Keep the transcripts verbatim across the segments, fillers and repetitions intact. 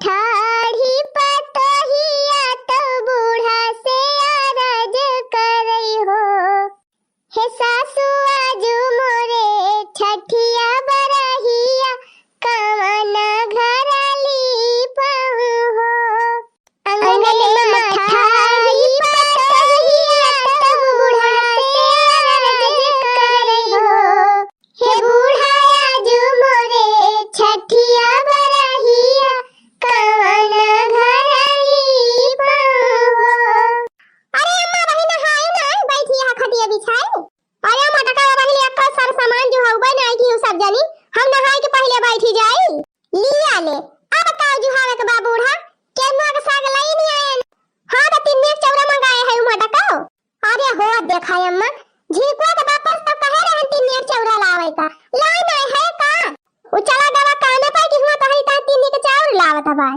ठाढ़ी पतोहिया तो बूढ़ा से अरज करई हो, हे सासु आजु मोरे छठिया बरहिया कवन घर लीपहु हो। अंगने अंगने मथारी मथारी पतोहिया तब बूढ़ा से अरज करई हो। हे बूढ़ा आजु मोरे छठिया बरहिया कवन घर लीपहु हो। अरे अम्मा बहिन, हाय ना, बैठी है खटिया बिछाए। अरे मोटका बहिन, एक्का सर सामान जुहाउबे नाई किहू सब जनी, हम नहाए के पहिले बैठी जाई। लिया ले, अब का जुहावे के बा बूढ़ा, केरमुआ के साग लाई नहीं आयन। हाँ, तो तिन्नी के चौरा मंगाए है उ मोटका। अरे हो, देखा अम्मा, झिनकुआ के बापस तो कहे रहन तिन्नी के चौरा लावे का, लाई नहीं है का? उ चला गवा काने पाए कि हुआ तोहरी ता तिन्नी के चाउर लावत हवा।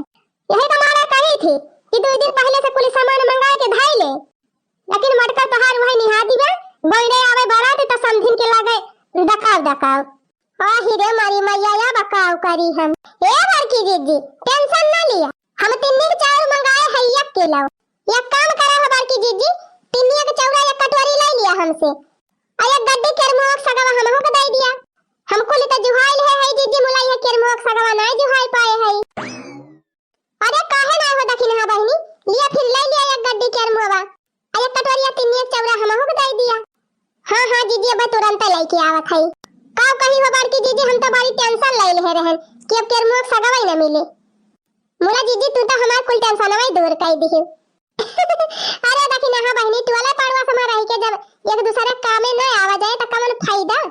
यही तो मारा कही थी कि दो दिन पहिले से कुल सामान मंगाए के धाई ले। लेकिन मटका तोहार वही निहादी बा, गोइरे आवे बारात त समधिन के लागे डकाव डकाव। आही रे मारी मैया, या बकाव करी हम। ए बड़की जीजी, tension ना लिया, हम तिन्नी के चाउर मंगाए है एक किलो। एक काम करा हो बड़की जीजी, तिन्नी के चौरा एक कटोरी ले लिया हमसे, और एक गड्डी केरमुआ के सगवा हमहू के दे दिया। हम कुल त जुहाई ले है जीजी, मुलाई है केरमुआ के सगवा नाई जुहाई पाए है। अरे काहे ना हो दखिनहा बहिनी, लिया फिर ले लिया एक गड्डी केरमुआ, आ एक कटोरिया तिन्नी के चौरा हमहू के दे दिया। हाँ हाँ जीजी, अब तुरंत लेके आवत है। का कही हो बड़की जीजी, हम तो बड़ी tension ले ले रहन कि अब केरमुआ के सगवा ही ना मिले। मुला जीजी, तू तो हमार कुल tension वही दूर कर दिही। अरे दखिनहा बहिनी, टोला पड़वा समा रह के जब एक दूसरे कामे ना आवा जाए तो कवन फायदा?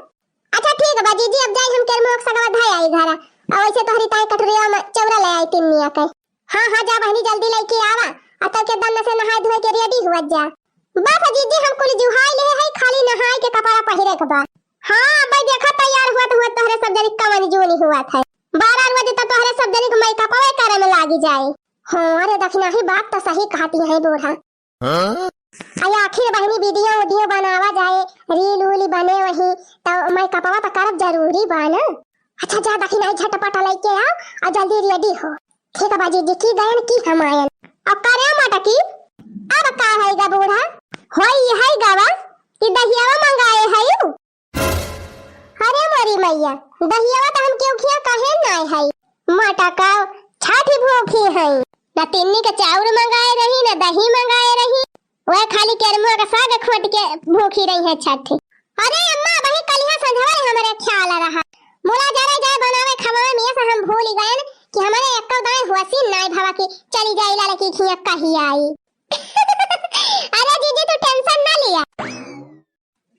अच्छा ठीक बा जीजी, अब जाई हम केरमुआ के सगवा धाई आई घरा। और वैसे तोहरी ताई कटोरिया में चौरा ले आई तिन्निया के। हाँ हाँ, जा बहिनी जल्दी लेके आवा, आ तब के दम से नहाए धोए के ready हुआ जा। बस जीजी, हम कुल जुहाई ले है, खाली नहाए के कपड़ा पहिरे के बा। हाँ भाई, देखा तैयार हुआ तो हुआ तोहरे सब जनी कवन जूनी हुआ था। बारह बजे तक तोहरे सब जनी के मेकअपवे करे में लागी जाए। हाँ रे दखिनहा, ही बात तो सही कहती है बूढ़ा। हाँ? अरे आखिर बहिनी video उडियो बनावा जाए, reel उल बने वही, तो मेकअपवा तो करब जरूरी बा ना। अच्छा जा दखिनहा, झटपट लेके आओ और जल्दी ready हो। ठीक बा जीजी, की गयन की हम आयन। अब करे मटकी, अब का है गा बूढ़ा? होई है गवा कि दहियावा मंगाए है यू? अरे मोरी मैया, दहियावा तो हम केहू खिया कहे नाय है। मटका छठी भूखी है, न तिन्नी के चाउर मंगाए रही, न दही मंगाए रही, वह खाली केरमुआ के साग खोट के भूखी रही है छठी। अरे अम्मा, वही कलिहा संझवा रे हमरे ख्याल रहा, मुला जरे जाए बनावे खवावे में से हम भूल गए कि हमरे एक्को दाएं हुआसी नाय भवा की चली जाई लाला की खिया कही आई। अरे जीजी, तू tension ना लिया।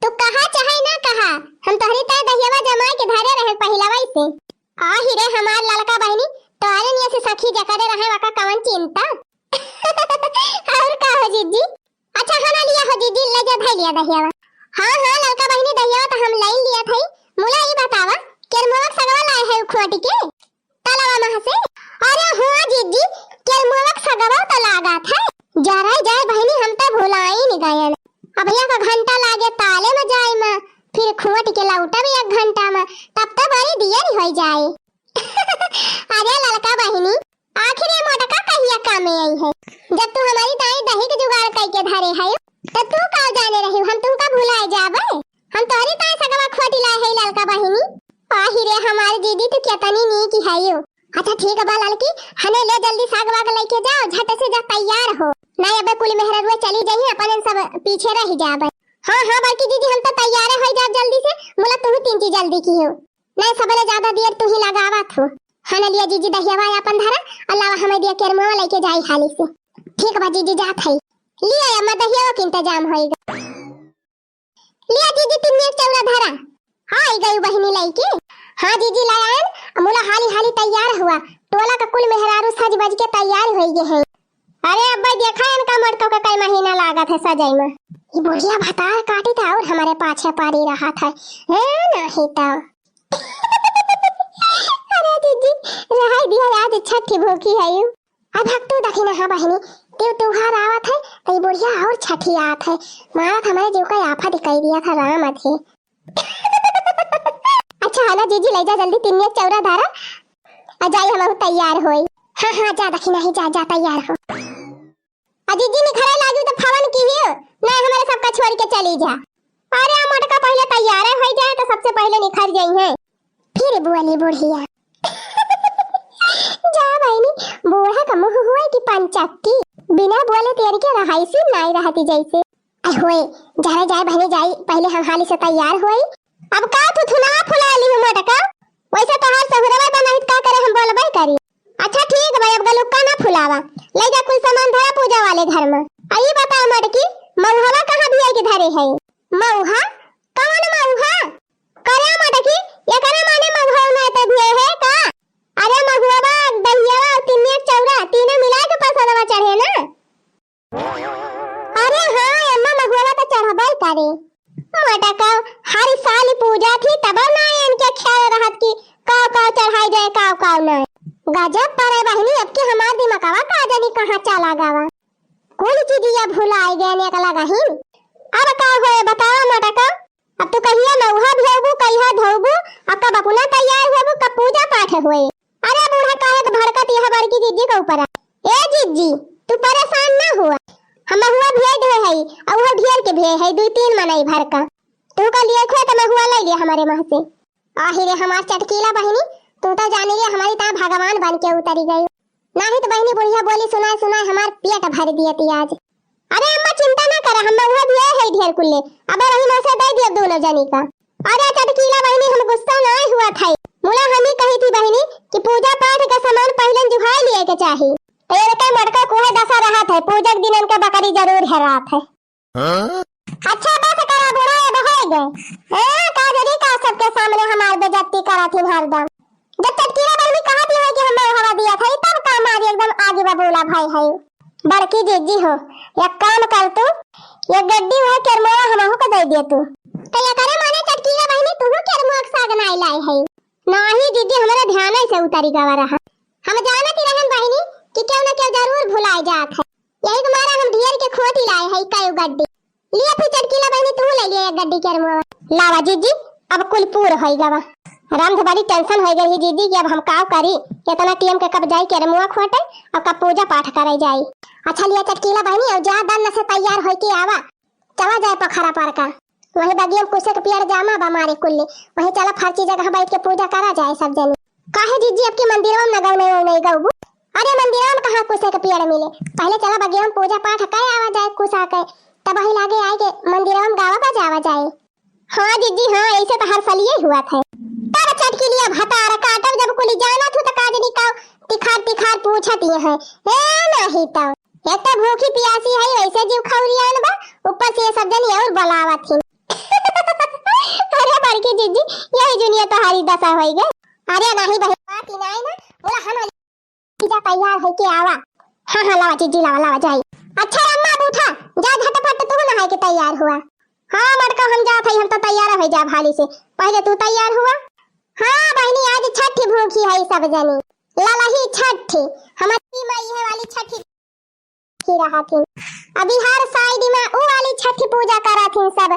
तू कहा चाहे ना कहा, हम तोहरी ताई दहियावा जमाए के धरे रहे पहिलवई से। आही रे हमार ललका बहिनी, तोहरे निया से सखी जकरे रहे, वका कवन चिंता? और का हो जीजी? अच्छा खाना लिया हो जीजी, ले जा धई लिया दहियावा। हाँ हाँ ललका बहिनी, दहियावा तो हम लाइन लिया थई। मुला ई बतावा, केरमुआ के सगवा लाए है उखवाटी के? तलवा महा से? अरे हुआ जीजी, केरमुआ के सगवा तो लागा था। जरा जाए बहिनी, हम तो भुलाइन गयन। अब एक घंटा लागे ताले में जाए में, फिर खोट के लौटब एक घंटा में, तब तो बड़ी देर हो जाए। अरे ललका बहिनी, आखिर ये मोटका कहिया कामे आई है? जब तू हमारी दाई दही के जुगाड़ कई के धरे है, तो तू का जाने रही, हम तुमका भुलाए जाबे? हम तोहरी ताई सगवा खोटी लाए है ललका बहिनी। आही रे हमारी दीदी, तू केतनी नीक है यू। अच्छा ठीक बा ललकी, हने ले जल्दी साग वाग लेके जाओ, झट से जा तैयार हो, नहीं अबे कुल मेहररुआ चली जाई, अपन सब पीछे रह जाबे। हाँ हाँ बड़की दीदी, हम तो तैयार हो जाब जल्दी से, मुला तू तीन चीज जल्दी की हो, नहीं सबले ज्यादा देर तू ही लगावत हो। हने लिया जीजी दहियावा अपन धरा, अलावा हमें दिया केरमुआ लेके जाई हाली से। ठीक बा जीजी, जात है। लिया अम्मा, दहियावा के इंतजाम होइगा। लिया जीजी, तिन्नी के चौरा धरा। हाँ, आई गई बहिनी लइके। हाँ जीजी, लाई आयन। मुला हाली हाली तैयार हुआ, टोला का कुल मेहरारू सज बज के तैयार होई गए हैं। अरे अब्बा, देखा इनका मटको का कई महीना लागत है सजई में। ई बुढ़िया भतार काटी था और हमारे पाछे पारी रहा था। है नहीं तो। अरे जीजी, रहाई दिया, आज छठी भूखी है यू। अब हक तू दखिनहा बहिनी, तेउ त्योहार आवत है, त ई बुढ़िया और छठियात है। मारत हमारे जीव का आफत कई दिया था राम अधे। अच्छा, हाला जीजी, ले जा जल्दी तिन्नी के चौरा धारा, आ जाई हमहू तैयार होई। हाँ, हाँ, जा दखिनही, जा, जा, तैयार हो। आ जिज्जी निखरे लागू तो फोन किहियो, नहीं हमरे सबका छोड़ के चली जा। अरे मोटका पहिले तैयार होइ जाए तो सबसे पहिले निखर जइहैं। फिर बोली बुढ़िया। जा बहिनी, बूढ़ा का मुँह हुआ कि पंचक्की, बिना बोले तेर के रहाइसी नाई रहती जैसे। अरे होए, जाए जाए बहिनी जाई, पहिले हम हाली से तैयार होई। अब का तू थुनवा फुला लिहू मोटका? वैसे तोहार सहुरवा बा नहीं त का करे हम बोलबे करी। अच्छा ठीक बा, अब गलुक्का ना फुलावा, ले जा कुल सामान धरा पूजा वाले घर में। आ ई बताओ मोटकी, मउहवा कहाँ भियाई के धरे है? मउहा? कौन मउहा? करे मोटकी, एकरा माने मउहा ना त भियाई है का? अरे महुआ बा, दहियावा और तिन्निया चौरा, तीनों मिला के प्रसादवा चढ़े ना। अरे हाँ अम्मा, महुआ तो चढ़बे करे। मोटका, हर साल पूजा थी तब ना इनके ख्याल रहत कि काव काव चढ़ाई जाए, काव काव ना। गजब परे बहिनी, अब के हमार दिमागवा का जानी कहाँ चला गवा। कुल चीजिया भुलाई गए ने एकला गहिन। अब का होए बतावा मोटका? अब तू कहिया नौहा भेबू, कहिया धोबू, आ कब अपना तैयार होबू, कब पूजा पाठ होए। अरे बूढ़ा काहे के भड़कत यह बड़की जिज्जी के ऊपर? ए जिज्जी, तू परेशान ना हुआ, हम महुआ भेज दे हई, आ उहो ढेर के भेज हई, दुई तीन मनई भर का। तू का लिए थे त महुआ ले लिया हमारे मुँह से। आही रे हमार चटकीला बहिनी, तू तो जानी रे हमारी ता भगवान बन के उतरी गई। नाही तो बहिनी बुढ़िया बोली सुनाए सुनाए हमार पेट भर दिए ती आज। अरे अम्मा चिंता ना करा, हम महुआ भी है ढेर कुल्ले, अब वही में से दे दिए दोनों जनी का। अरे चटकीला बहिनी हम गुस्सा ना हुआ था, मुला हम ही कही थी बहिनी कि पूजा पाठ का सामान पहले जुहाई लिए के चाही। तो ये कई मोटका कोहे दशा रहा था, पूजा के दिन इनका बकरी जरूर है रात है। हाँ? अच्छा बस करा बूढ़ा, अब है गए। हाँ, का जरी का सबके सामने हमार बेइज्जती करा थी हरदम। जब चटकीला बहिनी कहत ही है कि हमें हवा दिया था, तब का मारी एकदम आगे बबूला भाई है। बड़की जीजी हो, एक काम कर तू, ये गड्डी वह केरमुआ हमहू को दे दे तू। तो ये करे माने चटकीला बहिनी, तू केरमुआ के साग नाई लाई है। नाही जीजी, हमारा ध्यान से उतरी गवा रहा। हम जानत ही रहन बहिनी कि केहू न केहू जरूर भुलाए जात है। यही के मारा हम ढेर के खोटी लाए है कई गड्डी। लिया फिर चटकीला बहिनी, तू ले लिया एक गड्डी केरमुआ। लावा जीजी, अब कुल पूर होई गवा। राम तो बड़ी tension हो गई है जीजी कि अब हम का करी, इतना टीम के कब जाई केरमुआ खोटे और कब पूजा पाठ करे जाई। अच्छा लिया चटकीला बहिनी, और जा दन से तैयार होई के आवा। चला जाए पोखरा पर का, वही बगिया में कुसे के पेड़ जामा बा मारे कुल्ले, वही चला फर्ची जगह बैठ के पूजा करा जाए सब जनी। काहे जीजी, अब की मंदिरवा में न गौने वौने गौबू? अरे मंदिरवा में कहाँ कुसे के पेड़ मिले, पहले चला बगिया में पूजा पाठ कर आवा जाए कुसा के, तब वही लागे आए के मंदिरवा में गावा बजावा जाए। हाँ जीजी हाँ, ऐसे तो हर साल ये हुआ था। तब चटकीलिया भतार काटब जब कुली जाना थू तो काजनी का तिखार तिखार पूछत ये है। ए नाही तो एक तो भूखी पियासी है, वैसे जीव खौरियान बा, ऊपर से ये सब जनी और बलावत ही। अरे बड़की जीजी, यही जुनिया तोहारी दशा होई गई। अरे नाही बहिन, बात ही नाही ना, बोला हम जा तैयार होके आवा। हाँ हाँ लावा जीजी, लावा लावा जाई। अच्छा अम्मा अब उठा, जा झटपट तू नहाए के तैयार हुआ। हाँ मोटका हम जात हई, हम तो तैयार हो जा भाली से, पहले तू तैयार हुआ। हाँ बहिनी, आज छठी भूखी है सब जनी, ललही छठी, हमारी माई है वाली छठी की रहा थी। अभी हर side में ऊ वाली छठी पूजा करा थी सब,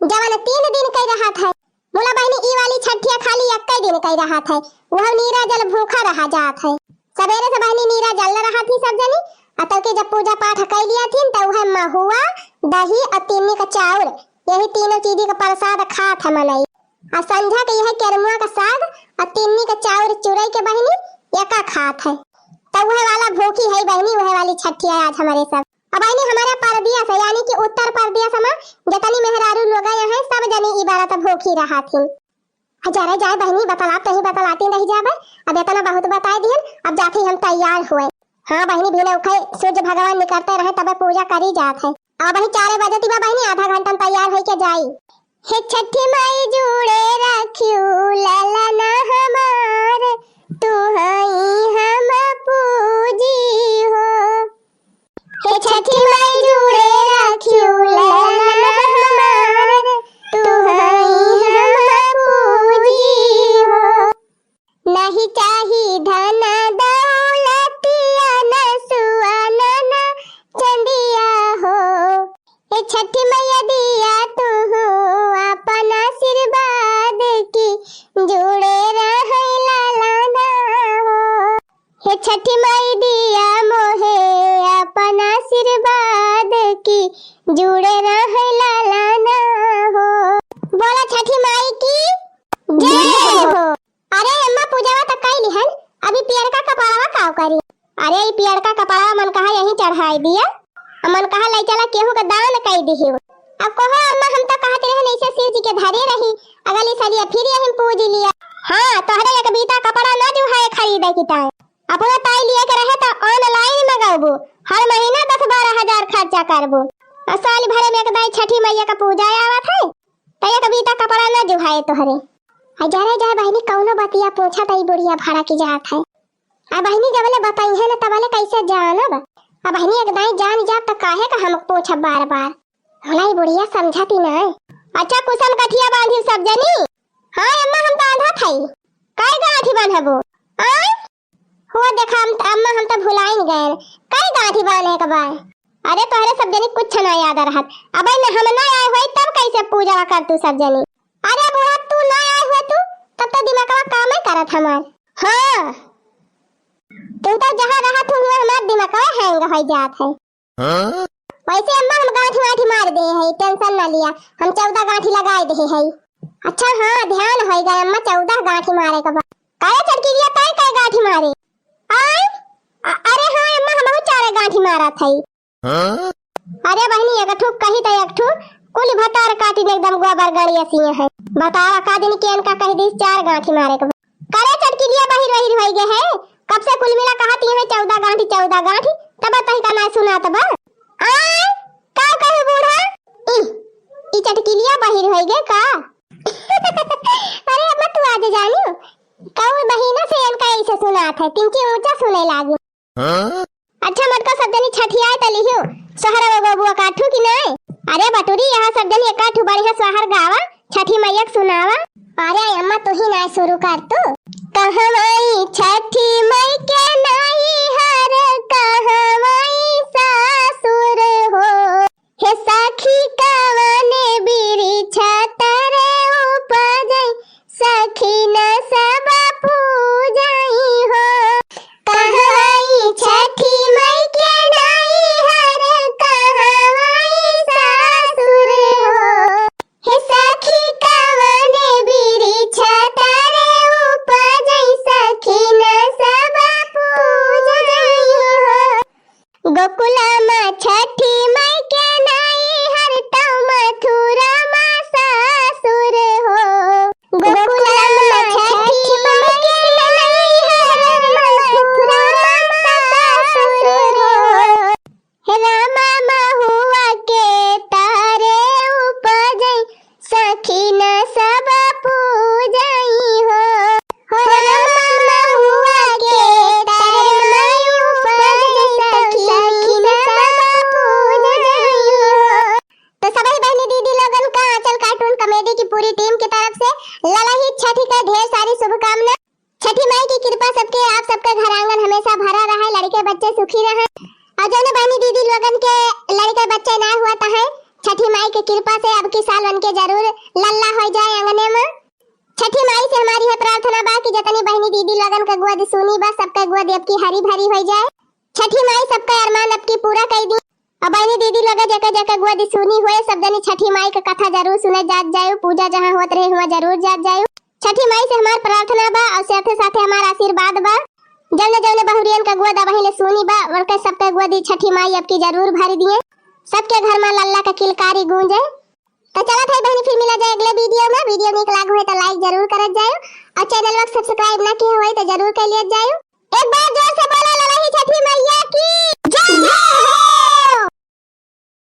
जवन तीन दिन के रहा था। मुला बहिनी, ई वाली छठिया खाली एक्के दिन के रहा था, वह नीरा जल भूखा रहा जात है। सवेरे से बहिनी नीरा जल रहा थी सब जनी, आ तब के जब पूजा पाठ कर लिया थी तो वह महुआ, दही और तीनी का चाउर, यही तीनों चीज का प्रसाद खात है मनई। आ संझा के यह केरमुआ का साग आ तिन्नी के चाउर चुरई के बहिनी एका खात है। त उहे वाला भूखी है बहिनी, उहे वाली छठी है आज हमारे सब। अब बहिनी हमारे परदेस है, यानी कि उत्तर प्रदेश में जितनी मेहरारू लोग आए हैं, सब जनी ई बार त भूखी रहा थी। जरे जाए बहिनी, बतलात नहीं बतलाती रह जाबे। अब इतना बहुत बताए दिहन, अब जाते हम तैयार हुए। हाँ बहिनी, बिना उखे सूर्य भगवान निकलते रहे तबे पूजा करी जात है। अब ही चारे बजती बा बहिनी, आधा घंटा में तैयार होई के जाई। हे छठी माई जुड़े राखियो ललना हमार, तू हई हम पूजी हो। हे छठी माई जुड़े राखियो ललना हमार, तू हई हम पूजी हो। नहीं चाही धन दौलतिया न सुअन न चंदिया हो। हे छठी मैया दिया तू अपन आशीर्वाद की जुड़े रहे लालना हो। हे छठी माई दिया मोहे अपन आशीर्वाद की जुड़े रहे लाला ना हो। बोला छठी माई की जय हो। अरे अम्मा, पूजावा त कई लिहन, अभी पियरका कपड़वा काव करी? अरे ई पियरका कपड़वा मन कहा यहीं चढ़ाई दिया, मन कहा ले चला केहू के दान कई दिहियो। अब कहो अम्मा, हम तो कहत रहन ऐसे शिव जी के धरे रही, अगली सलिया फिर यहीं पूज लिया। हाँ, तोहरे एक बीता कपड़ा ना जुहाए खरीदे की ताए। अपना ताई लिए के रहे तो online मंगाबू, हर महीना दस बारह हजार खर्चा करबू। और साल भरे में एक दाई छठी मैया का पूजा आवत है, तो एक बीता कपड़ा ना जुहाए तोहरे। आ जा रे जा बहिनी, कौनो बतिया पूछा त ई बुढ़िया भाड़ा की जात है। आ बहिनी जबले बताई है ना तबले कैसे जानब? आ बहिनी एक दाई जान जाब त काहे का हम पूछब बार बार? होला ई बुढ़िया समझती ना। अच्छा कुसम गठिया बांधी सब जनी। हाँ अम्मा हम बांधत हई। कै गांठी बांधबो? आय? हो देखा हम त-, अम्मा हम त भुलाइन गए। कै गांठी बांधे के बा? अरे तोहरे सब जनी कुछ ना याद रहत। अबे न हम ना आए होई तब कैसे पूजा कर तू सब जनी? अरे बूढ़ा तू ना आए हुए तू, तब तो दिमागवा काम ही करत हमार। हाँ। तू तो जहाँ रहत हूँ हुआ हमार दिमागवा hang हो जात है। हाँ? वैसे अम्मा हम गांठी वाठी मार दे है, tension ना लिया, हम चौदह गांठी लगाए दे है। अच्छा हाँ, ध्यान होई गए अम्मा, चौदह गांठी मारे के बा। काहे चटकिलिया ताई काहे गांठी मारे? आय? अ-, अरे हाँ अम्मा, हमहू चारे गांठी मारत है। हाँ? अरे बहिनी, एक ठू कही त एक ठू, कुल भतार काटिन एकदम गोबर गड़िया सिए है। बतावा का दिन के इनका कह दी चार गांठी मारे के बा। करे चटकिलिया बहिर बहिर होई गए है, कब से कुल मिला कहत ये है चौदह गांठी, चौदह गांठी, तब तही का ना सुनात बा। आय, का कहे बूढ़ा? ई, ई चटकिलिया बहिर होई गए का? अरे अम्मा तू आज जानियो, कौन महीना से इनका ऐसे सुनात है, तिनकी ऊंचा सुने लागी। हाँ? अच्छा मोटका सब जनी छठियाए त लिहियो, सोहर वो बबुआ काठू की नाय? अरे बटुरी, यहाँ सब जनी एकाठू बढ़िया सोहर गावा, छठी मैया के सुनावा। अरे अम्मा तू ही नाय शुरू कर तू। कहवाई छठी माई के नाई हर, कहवाई सासुर हो, हे सखी कवने बिरिछ तरे उपजै, सखी न सब पूजै हो। कहवाई छठी माई के नाई हर, कहवाई सासुर हो। हे सखी कवने बिरिछ तरे उपजै, सखी न सब पूजै हो। गोकुला मा छठी माई के नाई हर, तौ मथुरा मा सासुर हो। गोकुला मा छठी माई के नाई हर, मथुरा मा सासुर हो। हे रामा महुआ के तारे उपजै, सखी न सब पूजै हो। हो रामा महुआ के तारे उपजै, सखी न सब पूजै हो। तो सभी बहनी दीदी लोगन का आंचल cartoon comedy की पूरी team की तरफ से ललही छठी का ढेर सारी शुभकामना। छठी माई की कृपा सबके, आप सबका घर आंगन हमेशा भरा रहे, लड़के बच्चे सुखी रहे। और जौने बहनी दीदी लोगन के लड़के बच्चे ना हुआ त है, छठी माई की कृपा से अब की साल उनके जरूर लल्ला हो जाए आंगने में। छठी माई से हमारी है प्रार्थना बा कि जितनी बहनी दीदी लोगन का गोद सूनी बा, सबका गोद अब की हरी भरी हो जाए। छठी माई सबका अरमान अब की पूरा कई दी। अब बहनी दीदी लोगे जेके जेके गोद सूनी हुए, सब जनी छठी माई के कथा जरूर सुने जात जायु, पूजा जहाँ होत रहे हुआ जरूर जात जायु। छठी माई से हमार प्रार्थना बा और साथे साथे हमार आशीर्वाद बा। जौने जौने बहुरियन का गोद अबहीं ले सूनी बा, उनके सबके गोदी छठी माई अब की जरूर भर दिए, सबके घर में लल्ला का किलकारी गूंजे। तो चलत है बहनी, फिर मिला जाए अगले video में। Video नीक लाग हुए तो like जरूर करत जायु और channel को subscribe ना किए हुए तो जरूर कर लिया जायु।